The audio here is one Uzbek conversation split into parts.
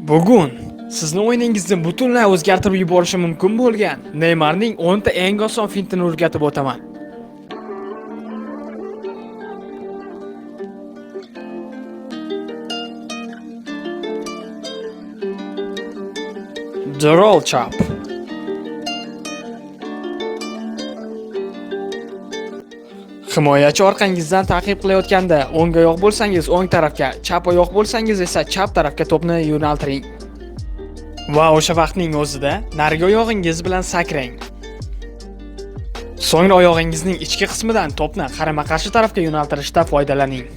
Bugun sizni o'yiningizni butunlay o'zgartirib yuborishi mumkin bo'lgan Neymarning 10 ta eng oson fintini o'rgatib o'taman. The Roll Chop. Himoyachi orqangizdan ta'qib qilayotganda o'ng oyoq bo'lsangiz o'ng tarafga, chap oyoq bo'lsangiz esa chap tarafga to'pni yo'naltiring. Va o'sha vaqtning o'zida narigi oyog'ingiz bilan sakrang. So'ngra oyog'ingizning ichki qismidan to'pni qarama-qarshi tarafga yo'naltirishda foydalaning.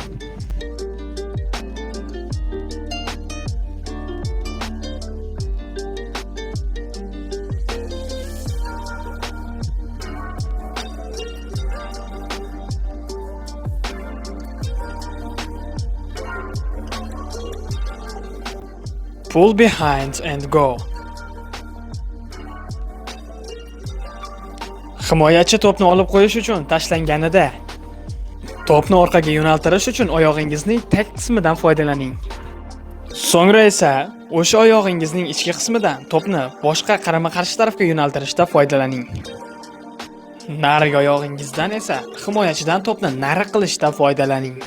Pull behind and go. Himoyachi to'pni olib qo'yish uchun tashlanganida to'pni orqaga yo'naltirish uchun oyog'ingizning tag qismidan foydalaning. So'ngra esa o'sha oyog'ingizning ichki qismidan to'pni boshqa qarama-qarshi tarafga yo'naltirishda foydalaning. Narigi oyog'ingizdan esa himoyachidan to'pni nari qilishda foydalaning.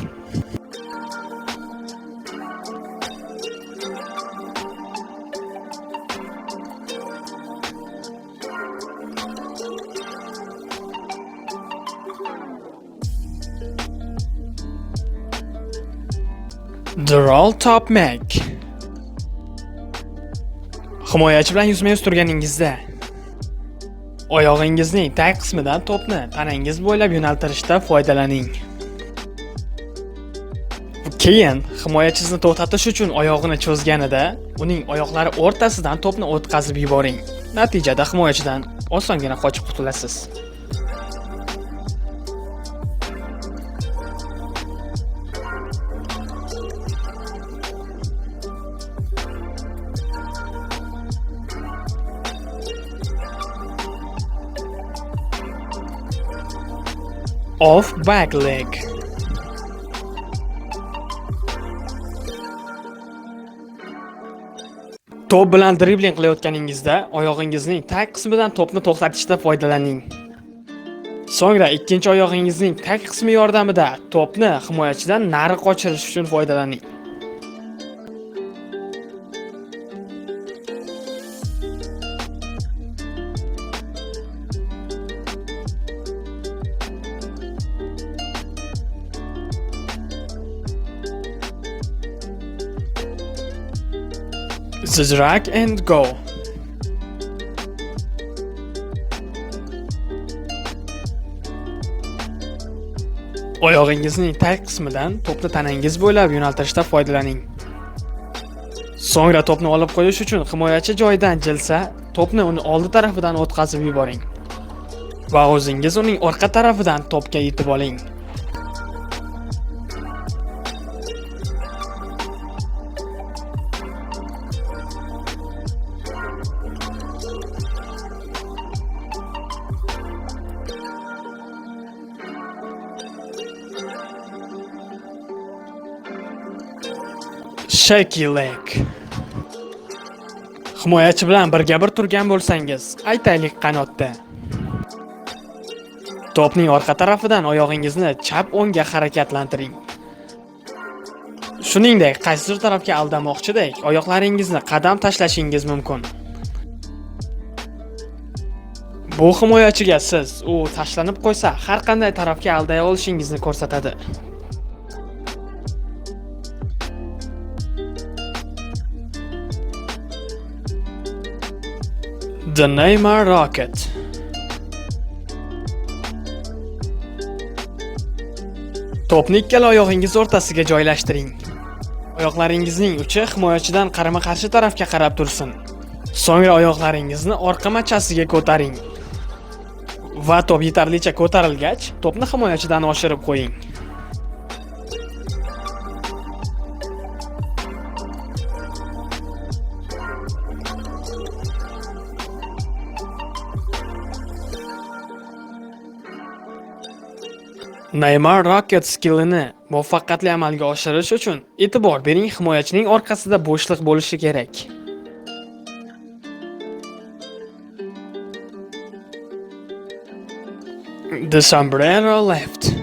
The Roll Top Mac. Himoyachi bilan yuzma-yuz turganingizda oyog'ingizning tag qismidan to'pni tanangiz bo'ylab yo'naltirishda foydalaning. Keyin himoyachingizni to'xtatish uchun oyog'ini cho'zganida uning oyoqlari o'rtasidan to'pni o'tkazib yuboring. Natijada himoyachidan osongina qochib qutulasiz. Off back leg. To'p bilan dribling qilayotganingizda oyog'ingizning tag qismidan to'pni to'xtatishda foydalaning. So'ngra ikkinchi oyog'ingizning tag qismi yordamida to'pni himoyachidan nari qochirish uchun foydalaning. The drag and go. Oyog'ingizning tag qismidan to'pni tanangiz bo'ylab yo'naltirishda foydalaning. So'ngra to'pni olib qo'yish uchun himoyachi joyidan jilsa, to'pni uni oldi tarafidan o'tkazib yuboring. Va o'zingiz uning orqa tarafidan to'pga yetib oling. Shaky leg. Himoyachi bilan birga-bir turgan bo'lsangiz, aytaylik qanotda. To'pning orqa tarafidan oyog'ingizni chap o'ngga harakatlantiring. Shuningdek, qaysidir tarafga aldamoqchidek oyoqlaringizni qadam tashlashingiz mumkin. Bu himoyachiga siz u tashlanib qo'ysa, har qanday tarafga alday olishingizni ko'rsatadi. The Neymar Rocket. To'pni ikkala oyog'ingiz o'rtasiga joylashtiring. Oyoqlaringizning uchi himoyachidan qarama-qarshi tarafga qarab tursin. So'ngra oyoqlaringizni orqa machasiga ko'taring. Va to'p yetarlicha ko'tarilgach, to'pni himoyachidan oshirib qo'ying. Neymar Rocket skillini muvaffaqiyatli amalga oshirish uchun e'tibor bering, himoyachining orqasida bo'shliq bo'lishi kerak. The sombrero left.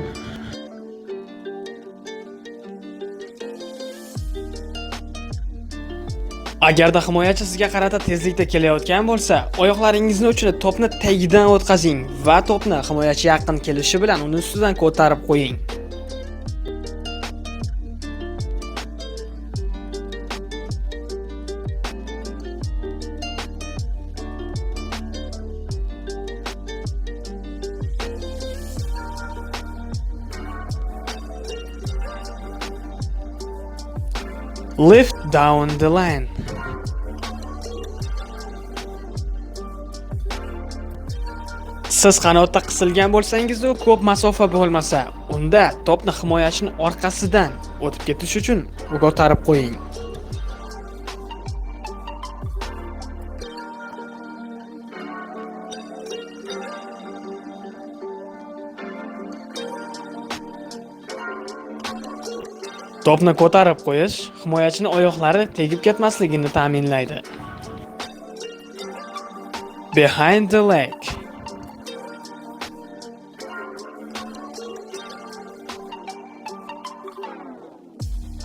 Agarda himoyachi sizga qarata tezlikda kelayotgan bo'lsa, oyoqlaringizni uchini to'pni tagidan o'tkazing va to'pni himoyachi yaqin kelishi bilan uni ustidan ko'tarib qo'ying. Lift down the line. Siz qanotda qisilgan bo'lsangiz u ko'p masofa bo'lmasa, unda to'pni himoyachining orqasidan o'tib ketish uchun ko'tarib qo'ying. To'pni ko'tarib qo'yish himoyachining oyoqlari tegib ketmasligini ta'minlaydi. Behind the leg.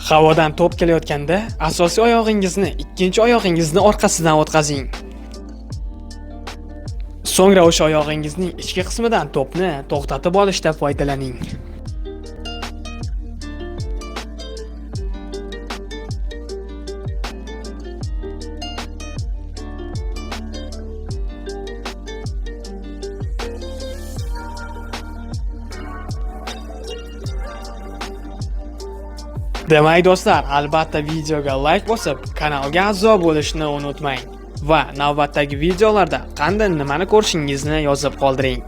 Havodan to'p kelayotganda asosiy oyog'ingizni ikkinchi oyog'ingizni orqasidan o'tkazing. So'ngra o'sha oyog'ingizning ichki qismidan to'pni to'xtatib olishda foydalaning. Demak do'stlar, albatta videoga like bosib, kanalga a'zo bo'lishni unutmang va navbatdagi videolarda qanday nimani ko'rishingizni yozib qoldiring.